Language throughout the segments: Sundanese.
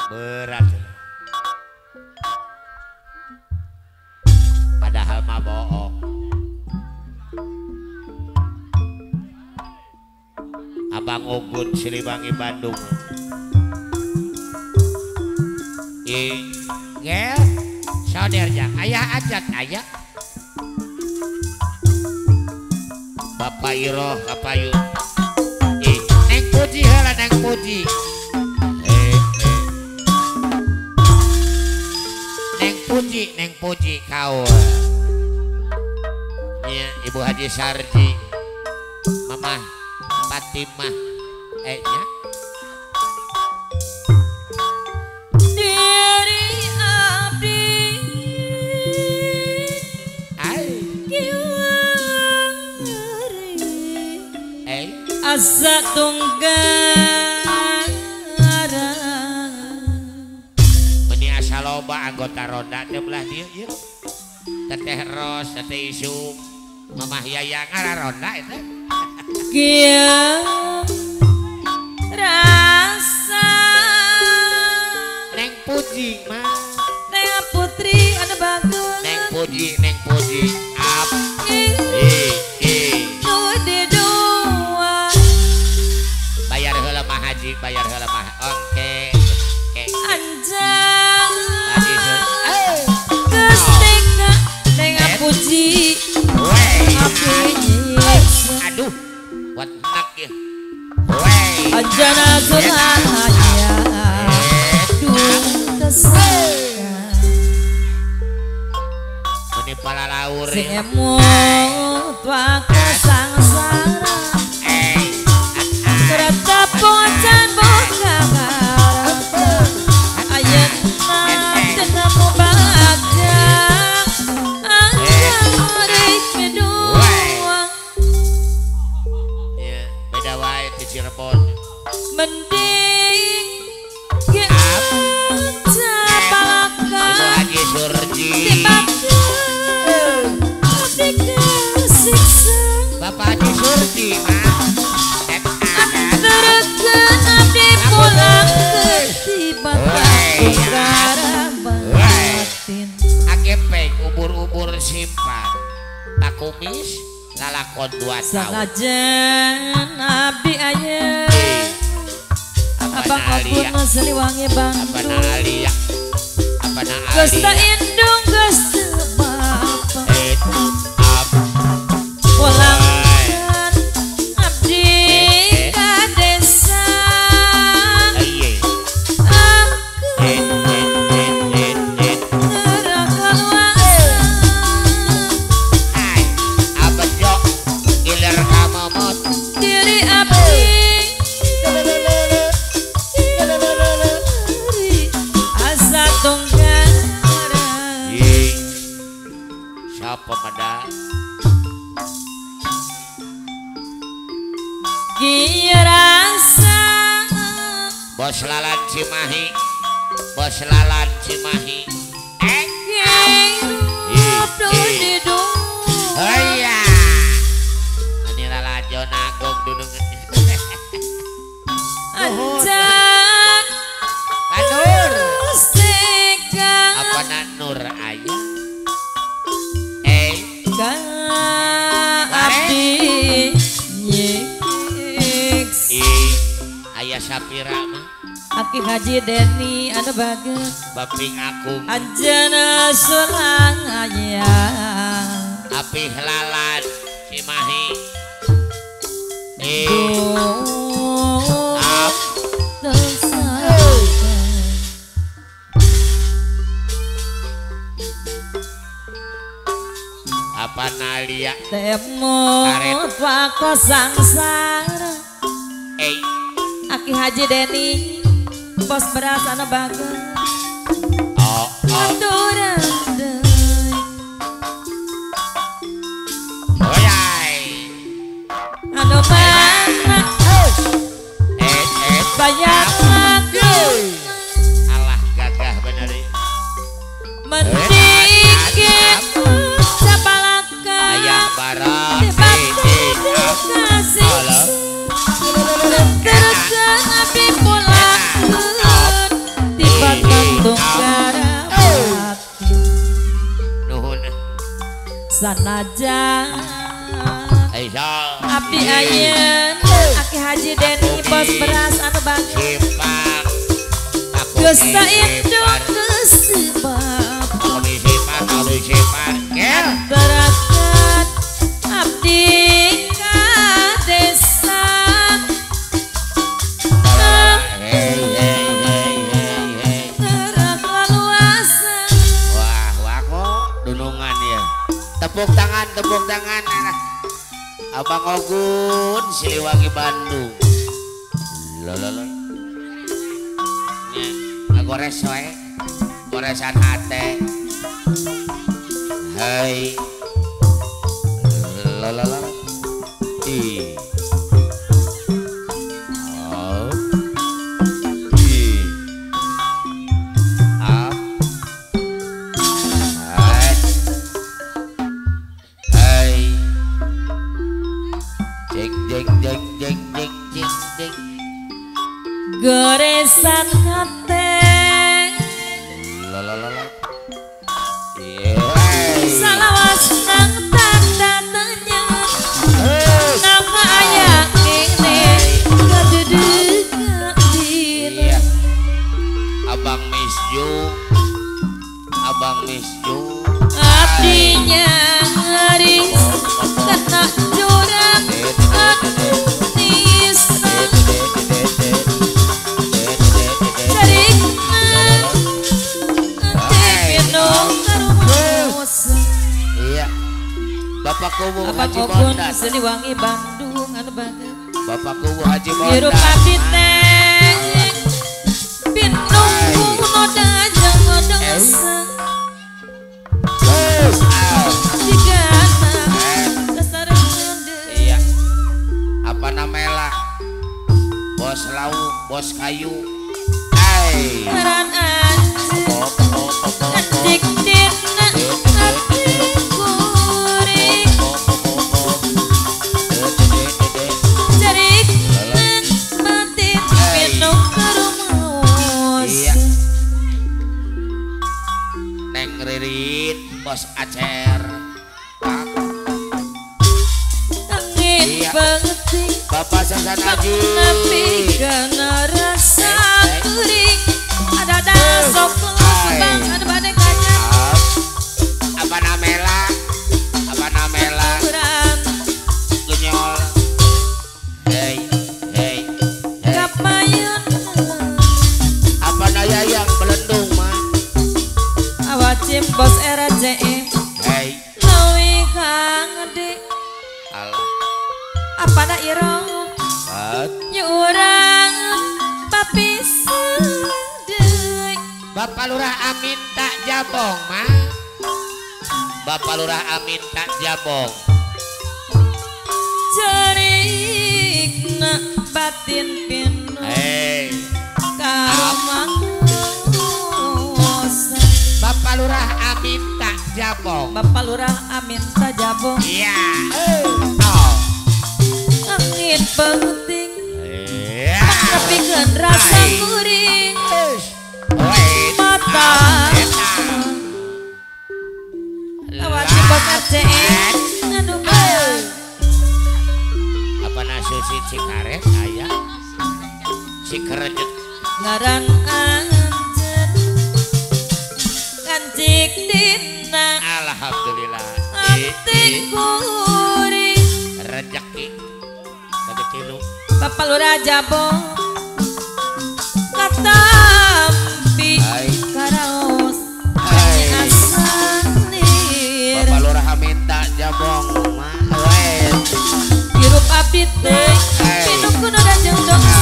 Berat. Padahal mah bohong. Abang Ogun Siliwangi Bandung. Gel, saudernya ayah ajat ayah. Bapak Iroh kapayu. Neng Puji heula Neng Puji. Neng Puji, Neng Puji kaul. Nya Ibu Haji Sarji. Mamah Fatimah. Nya. Diri abdi. Ai. Asa tunggal meni asa loba anggota roda teh belah dieu ieu. Teteh Ros, Teteh Isum, Mamah Yaya ngara ronda eta. Kieu rasa Neng Puji mah. Neng Putri anu bagus. Neng Puji, Neng Puji. Ap. Bayar heula mah haji, bayar heula mah. Oke. Anjang. Geus tega Neng Puji. Aduh, buat enak ya. Wey. Anjana sulahaya. Duh tesaka. Meni palalaur. Sing emut waku sangsara. Tetap boga ayeuna teu mau bagja anjing kedua. Ya, beda wae di Cirebon. Mending ge aja palaka. Ibu Haji Surji. Bapak Haji Surji mah. Agepeng ubur-ubur simpan takumis lalakon 2 tahun. Sanajan abdi aya Abang Ogun Siliwangi Bandung. Apa na Apa na Geus teu indung geus teu bapa. Pulangkeun abdi ka desa. Bos Lalan Cimahi, Bos Lalan Cimahi. Iya. Ini lalajo nagong dunung. Anjan. Nur. Apa nak Nur ayah? Abdi. Ayah Sapira mah. Aki Haji Deni anu bagus. Baping aku. Anjana sulang ayah. Api Lalan Cimahi. Apa nalia? Temu wako sangsara. Aki Haji Deni bos beras anu bagus. Oh, aturan deui. Oyai. Anu mana? Banyak lagu. Alah gagah bener. Mending sapalaka. Ayah bara. Terus abdi pulangkeun. Sanajan abdi ayeuna Aki Haji Deni bos beras anu banget geus saindung geus sebab gerakan abdi ka desa wah wah kok dunungan ya. Tepuk tangan anak. Abang Ogun Siliwangi Bandung. Lololo. Nya ngagores wae. Goresan hate. Hai. Lololo. I. Oh. I. A. Hai. Hai. Jeng jeng jeng jeng jeng jeng jeng. Goresan hate. Lalalala. Salawas nang tanda tanya. Nama aya kene kadedeuk dina. Abang Misju. Abang Misju. Abdinya ngaris kena jurang nisa carikna teh karumosa. Iya. Bapak Kubu Haji Bondan Siliwangi Bandung anu banget. Bapak Kubu Haji Bondan. Hirup abdi teh pinung kuno dajeng dosa. Iya. Apa namela? Bos lauk, bos kayu. Hai. Iya. Neng Ririn, bos Acer. Iya. Bapak Sasan Haji. Tapi kena rasa kuring ada dasok bang ada badai kaca. Apa namela? Apa namela? Genyol. Hey, hey, hey. Kapayun. Apa naya yang belendung mah? Awacim bos RJE. Hey. Lawi kang gede. Allah. Apa nak irong? Nyurang papisah deui. Bapak Lurah Amin tak jabong mah. Bapak Lurah Amin tak jabong. Cerikna batin pinu. Hey. Karumaosa. Bapak Lurah Amin tak jabong. Bapak Lurah Amin tak jabong. Iya. Oh. Angin penting. Tapi rasa kuring. Mata. Awak bos RCE nganu apa nasusi cikaret aya cikerejet ngaran anjen kancik dina. Alhamdulillah. Ati kuring rejeki rejeki lu. Bapak Lurah jabong katampi karaos asanir. Bapak Lurah minta jabong mah hirup abdi teh minum kuno dan jeung dosa.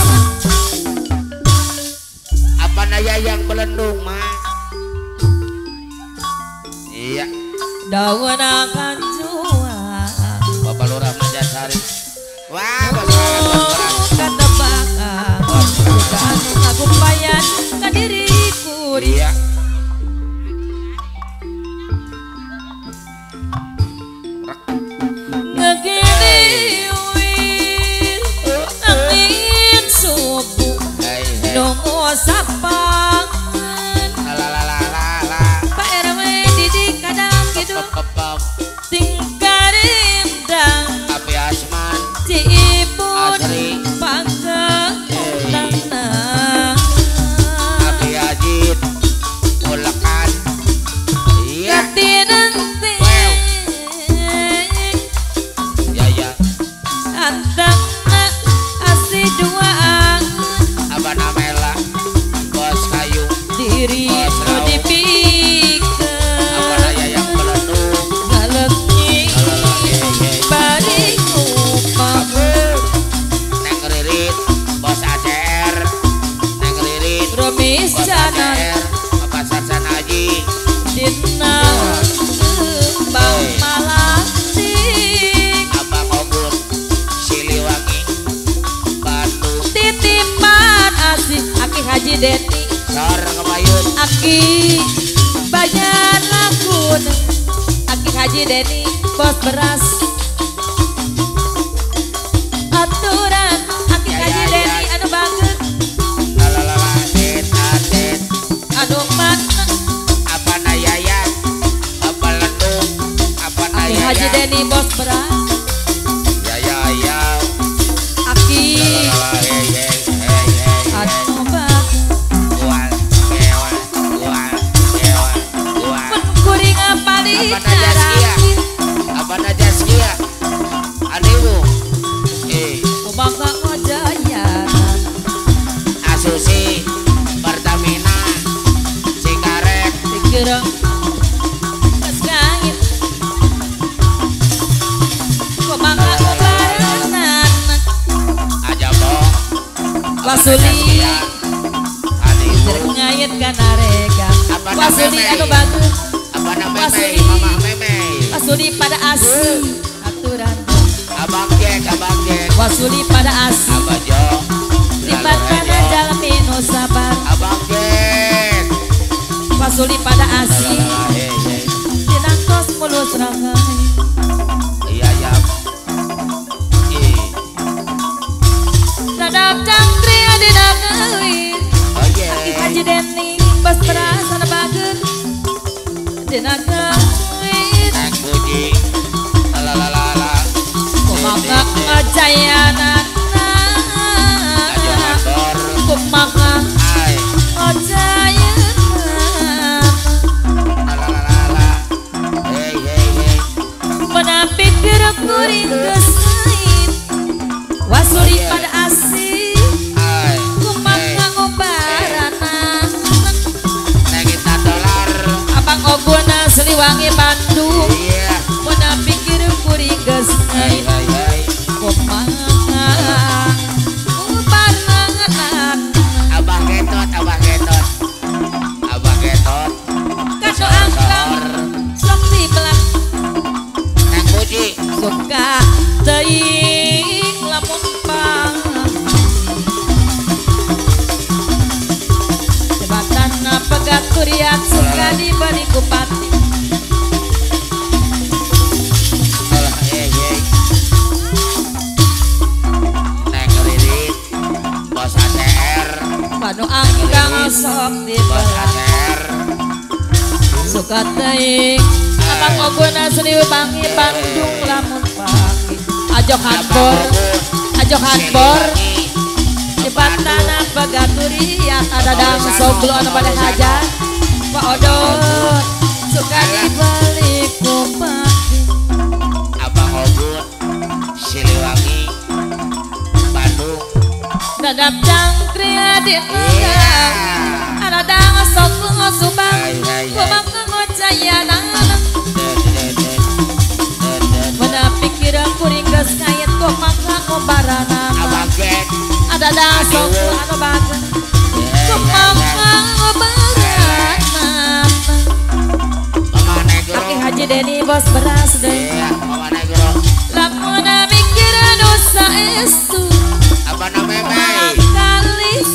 Apa naya yang belendung mah? Iya. Daun akan jual. Bapak Lurah Majasari. Wah, Bapak Lurah kata bakal. Anu ngagupayan ka diri kuring. Iya. Ngegiliwir angin subuh nunggu sapangan. La la la la la. Pak RW didik kadang gitu. Ting Kumis canan Pasar Sanaji dina kembang malatik Abang Ogun Siliwangi Bandung titipan asih Aki Haji Deni Sor Kebayun Aki banyak lakun Aki Haji Deni bos beras aturan Aki Haji Deni anu banget anu mana apa nayaya apa lendung apa Aki nayaya Haji Deni bos beras ya ya ya Aki anu banget mun kuring apali terakhir apa najaskia adiwu kumaha ngojaya Asusi Pertamina Cikarek pikiran geus gangit kumaha ngobaranan aja bong Wasuli adiwu ngayet kana rega Wasuli anu bagus apa namanya Wasuli. Mama Meme Wasuli pada asih aturan Abang Jack Abang Jack Wasuli pada asih Abang Jo lipat kana jalmi nu sabar Abang Jack Wasuli pada asih dina kos mulus rahayu iya ya dadap cangkri dina kawin oh yeah Aki Haji Deni bos beras anu bageun dina kawin Neng Puji lalalala kumaha ngajayanana kumaha ai ngajayanana lalalala hey hey hey mana pikir kuring geus ngait Wasuli pada asih ai kumaha ngobarana Neng kita dolar Abang Oguna Siliwangi Bandung iya mana pikir kuring geus hey ngait hey hey kumaha ngobarana Abah Getot Abah Getot Abah Getot Kaso angkang sok dibelak Neng Puji suka teuing lamun pang jebatana pegat kuriat suka diberi ku pati Alah, hey hey Neng Ririt Bos ATR panu angkang sok Bos dibelak ATR suka teuing Abang Oguna Siliwangi Bandung lamun pagi ajok handbor ajok handbor jebatana pegat kuriat ada dang soglo anu pada hajat Pak Odot suka dibeli ku pati Abang Ogun Siliwangi Bandung dadap cangkri di negara ada dang soglo Subang kumaha ngojayana mana pikir kuring geus ngait kumaha ngobarana Abang Jack ada dang soglo anu bagus kumaha ngobarana Mama Negro Aki Haji Deni bos beras deui iya Mama Negro lamun mikir nu saestu Apa namanya kalis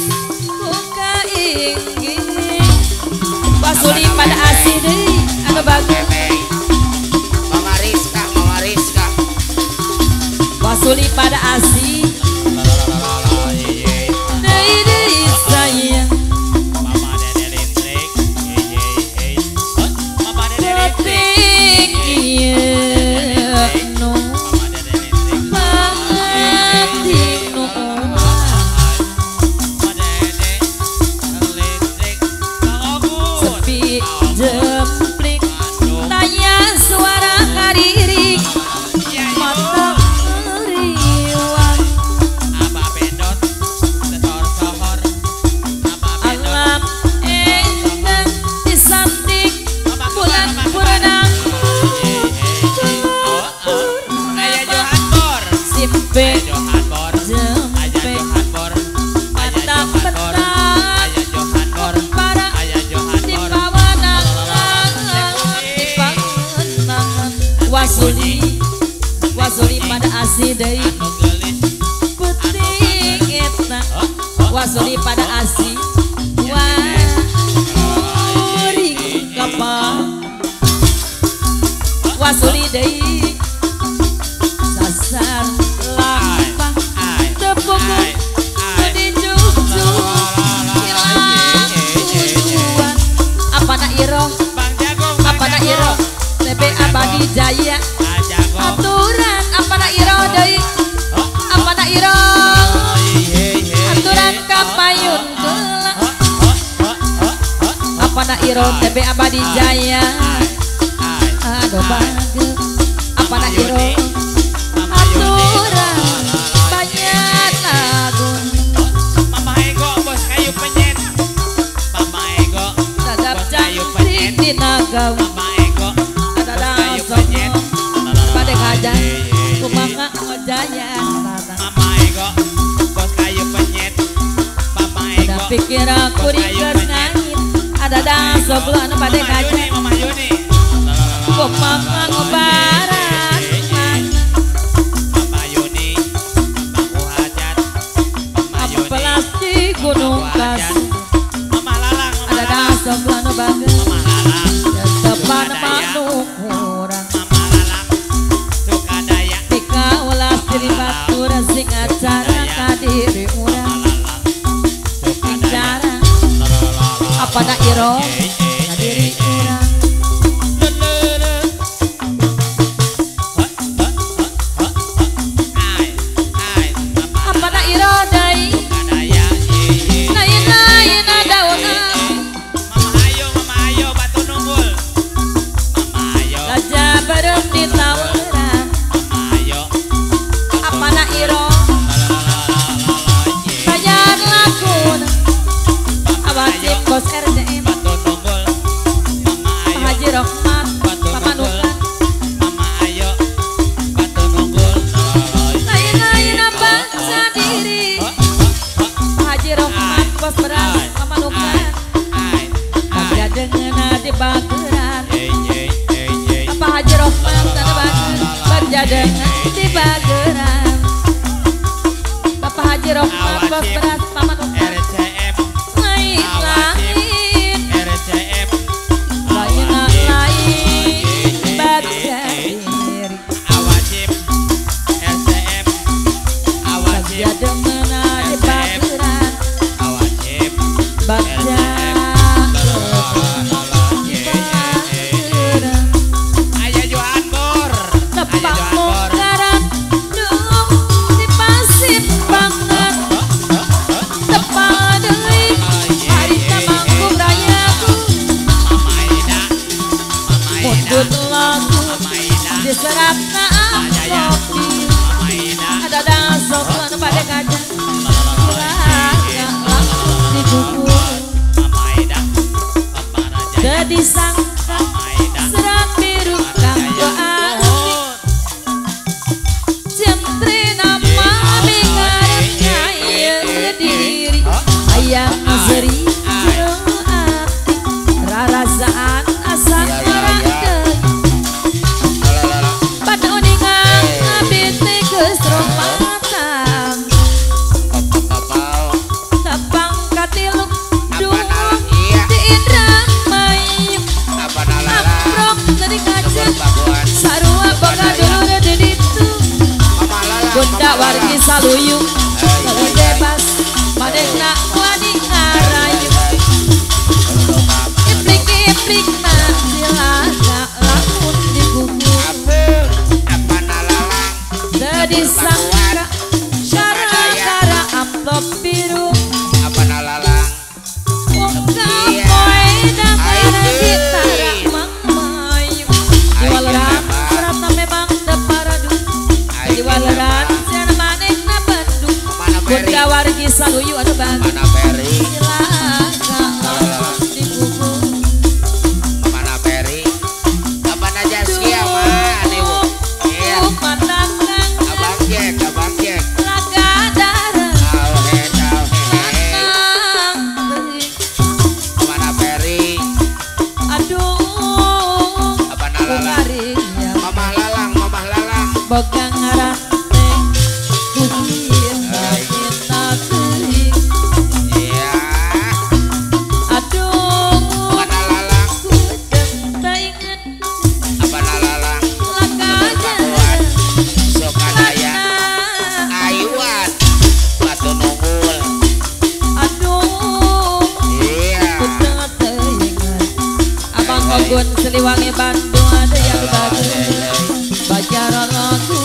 ku kainggih Wasuli pada asih deui anu bagus Mama Rizka Mama Rizka Wasuli pada asih deui deui sayang Mama Dede listrik hey hey hey Mama Dede listrik Peting ieu nu Mama Dede listrik pangati nu Mama Dede listrik Bang Ogun sepi jemplik tanya suara karirik mata riwang asih deui penting eta wasuli pada asih kuring kapal wasuli deui sasar lampah tepukun dijujung hilang tujuan apa na iroh apa na iroh TB Abadi Jaya aturan apa na iroh deui apa na iroh aturan kapayun geula apa na iroh TB Abadi Jaya aduh bagus apa na iroh aturan banyak lagu Mama Ego bos kayu penyet Mama Ego dadap jangkrik dina gawe Mama Ego ada penyet pada kajang kumaha ngojaya Mama Ego bos kayu penyet Mama Ego ada pikir aku keur ngangin ada dasok anu pada kajang Mama Yuni kumaha ngobaran Mama Yuni Mama Hajat Mama Yuni plastik gunung kas Mama Lalang ada dasok anu bagus Mama Lalang tepan manuk urang Mama Lalang Sukadaya dikaulas diri batur sing acara kadiri urang sing cara apa na iro kadiri urang apa na iro dai lain-lain daun Mama Ayo Mama Ayo batu nunggul Mama Ayo raja bareng di tawuran Mama Ayo apa na iro bayar lakun awajib bos RDM batu nunggul Mama Pak Ayo Haji Rohmat batu nunggul Pamanukan Mama Ayo batu nunggul lain-lain bangsa diri Pak Haji Rohmat bos beras Pamanukan Bagja dengan di bageran Pak Haji Rohmat sana bager Bagja dengan di bageran Bapak Haji Rohmat bos beras Pamanukan RCM lain-lain RCM lain-lain bagja diri Awajib RCM Awajib Bagja dengan di bageran Awajib Bagja di bageran Ayah Johan Bor Tepak mungkaran dung di pasir banget Tepak deui harita manggung rayaku Mama Ida Mama Ida Mundut lagu Mama Ida diserapna amplop Mama Ida ada dasok anu pada kaca langsung dikukur Mama Ida Mama Raja Jadi sangka Mama Ida serat biru kanggo ati Jentri nama bingarep ngayeun diri Hayang seri jero ati rarasaan asa ngora deui Pada uningan abdi teh geus rompatan Tepang katiluk dung di Indramayu Amprok tadi kaca sarua boga dulur di ditu Bunda wargi saluyu bebas manehna wani ngarayu Iplik-iplikna cilaka lamun digugur Teu disangka gara-gara amplop biru Ungkap poe dangara gitara mangmayu Diwaleran suratna memang teu paradu Diwaleran cenah manehna bendu Bunda wargi saluyu anu bagus Cilaka lamun digugur Laga darah lanang teuing Aduh, Mama Lalang, boga ngaran teh Ogun Siliwangi Bandung ada yang bagus bacaran lagu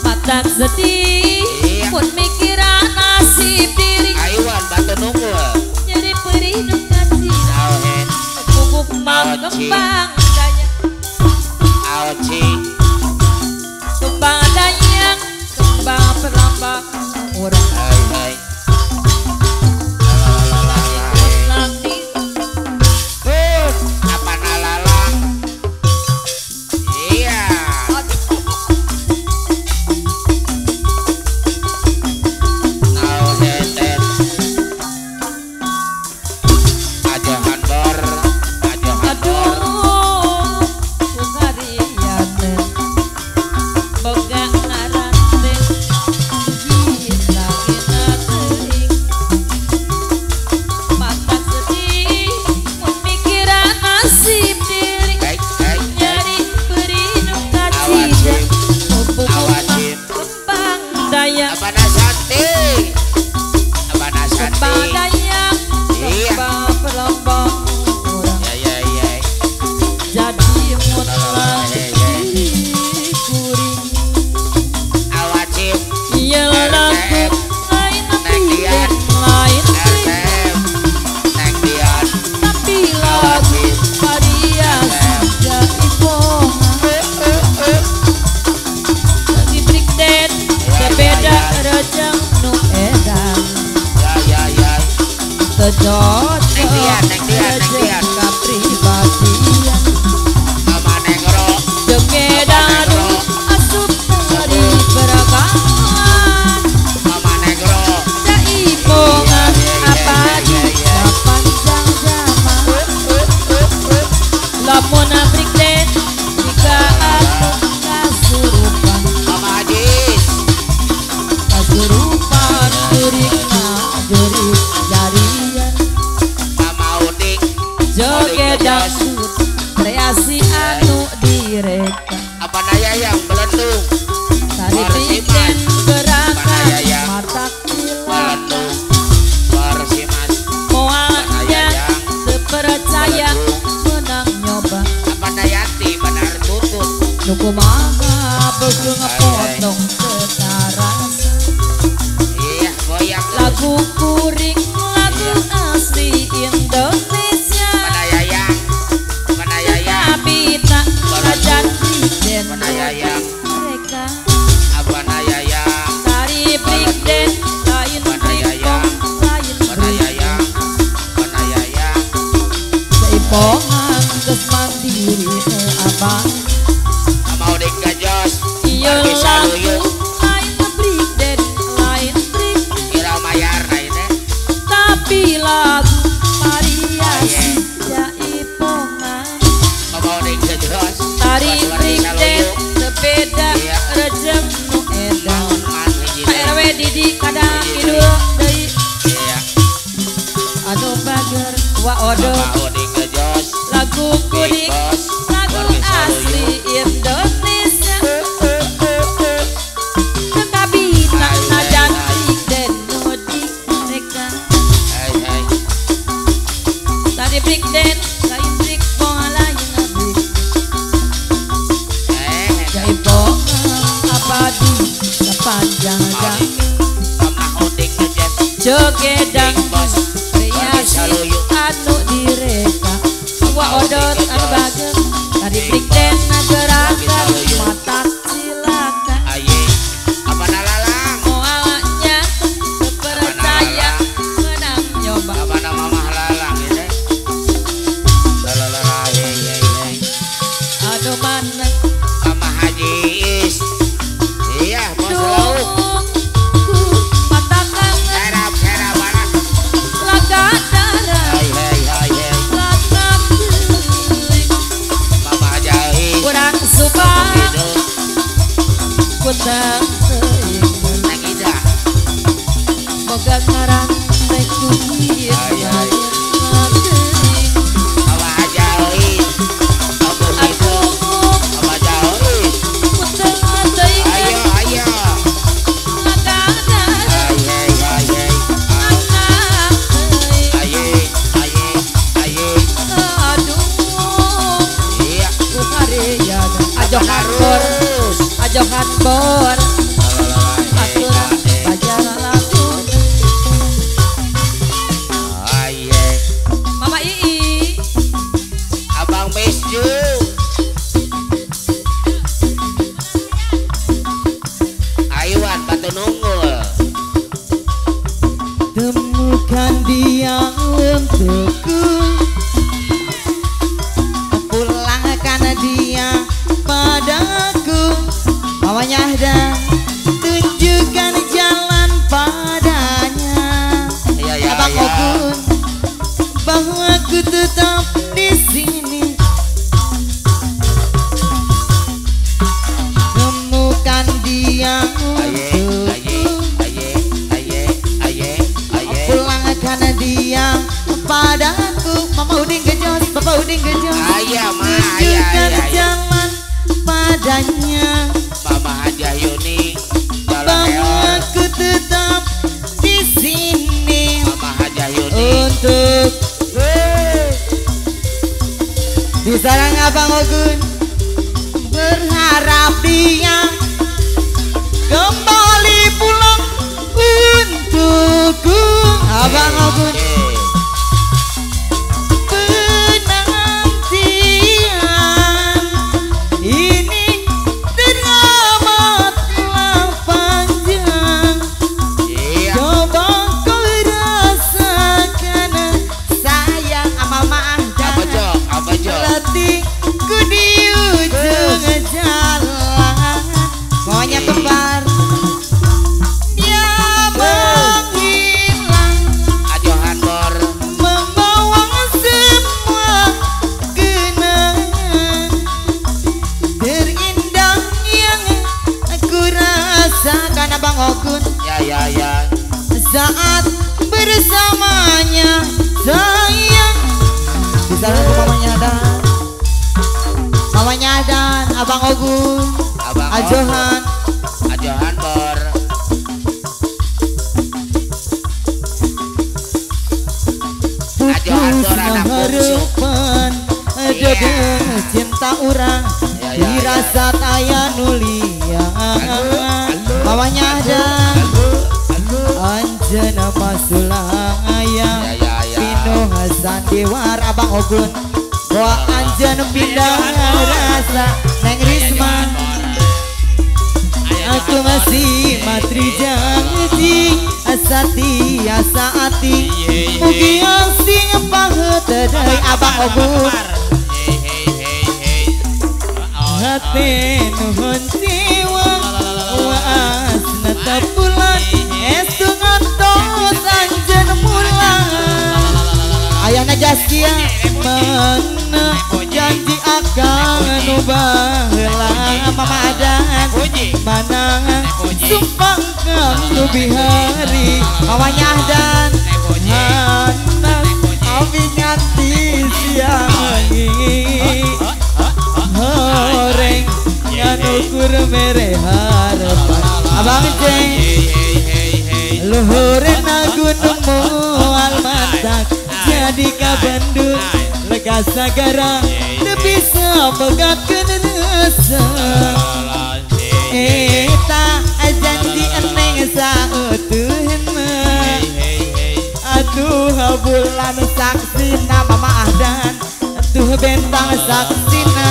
matak sedih pun mikiran nasib diri Aiwan batu nunggu nyeri perih duka cita pupuk mau kembang daya kembang dayang kembang perlambang orang lagu kuring lagu asli Indonesia tapi tak jadi mereka tari breakdance lain breakdance lain seipongan geus mandiri abang iya lagu lain breakdance lain breakdance tapi lagu variasi jaipongan tari breakdance sepeda rejeng nu edan Pak RW Didi kadang kidul deui anu bager wa odo lagu kuring lagu asli Indonesia tetapi tak najan breakdance nu direka tari breakdance lain breakdance lain break jaipongan abadi sepanjang zaman joget dangdut kreasi anu direka wa odot anu bager tari breakdance gerakan mata cilaka moalnya percaya menang nyoba anu mana kutang teuing moga ngaran teh kuit. Johan Bor aturan pajar lagu Mama Ii Abang Mesju Ayuan Batu Nunggul temukan dia untukku pulangkan dia padaku mamanya dan tunjukkan jalan padanya ya, ya, Abang ya. Ogun bahwa aku tetap di sini temukan dia untukku pulangkan dia padaku Mama Udin gejos Bapak Udin gejos ayah ma tunjukkan jalan padanya Mama Hajah Yuni bahwa aku tetap di sini Mama Hajah Yuni untuk di sarang Abang Ogun berharap dia kembali pulang untukku Abang Ogun penantian ini teramatlah panjang coba kau rasakan sayang sama Mama letihku di ujung jalan maunya kembar dia menghilang membawa semua kenangan terindah yang aku rasakan Abang Ogun ya ya ya saat bersamanya sayang di sana aku mamanya dan mamanya dan Abang Ogun Abang Ajohan Ajohan Bor Ajohan Bor anak harapan dede cinta urang dirasa taya nulia mamanya dan anjena masulaya Pino Hasan Dewar Abang Ogun bawa anjen pindah rasa Neng Risma aku masih matri janji satia saati mugi sing pahet deui Abang Ogun hate nuhun jiwa waasna tebulan estu ngantos anjeun mulang ayana Jaskia mana janji akan ubah heula Mama Adan mana sumpah kang bihari mamanya Ahdan mana abi nganti siang horeng nganukur mere harapan Abang Ceng luhureuna gunung moal matak jadi kabendung lega sagara teu bisa megatkeun rasa eta janji eneng sautuhna atuh bulan saksina Mama Ahdan atuh bentang saksina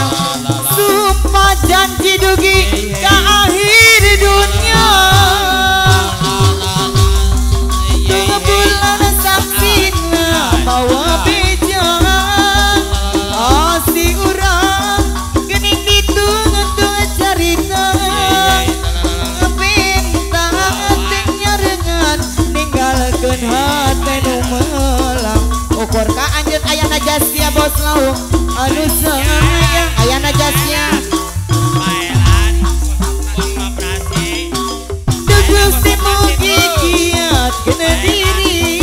sumpah janji dugi ka akhir dunya tuh bulan saksina bawa beja asi urang geuning ditung-tung carita bintang teh nyarengan ninggalkeun hate nu melang ukur ka anjeun ayana Jaskia bos lauk anu sayang ayana Jaskia Gusti mugi kiat kena diri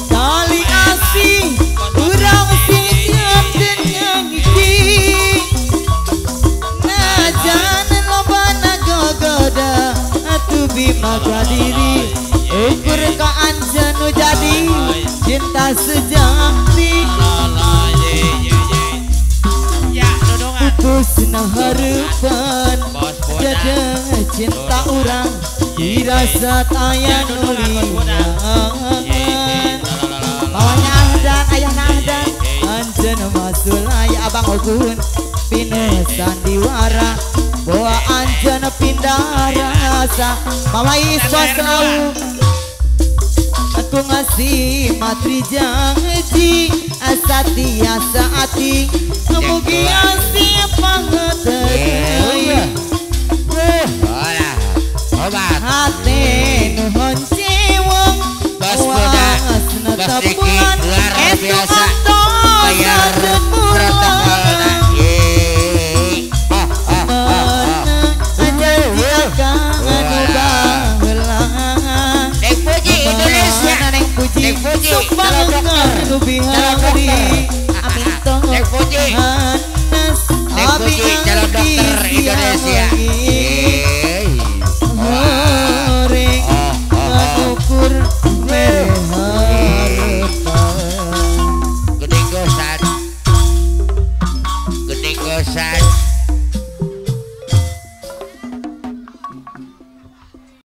tali asih urang sing janten ngangki najan lobana gogoda atuh bima diri ukur ka anjeun nu jadi cinta sejati putus na harapan. Jeung cinta urang dirasa aya nu lian. Mawanya ahdan ayahna ahdan anjeun masulai abang Ogun pinu sandiwara bawa anjeun pindah rasa Mama Iswa selalu aku ngasih matri janji asatia saati mugi asih banget hati nuhun cewong bos muda bos Diki luar biasa bayar protokolna. Neng Puji Indonesia, Neng Puji, calon dokter, calon dokter, Neng Puji.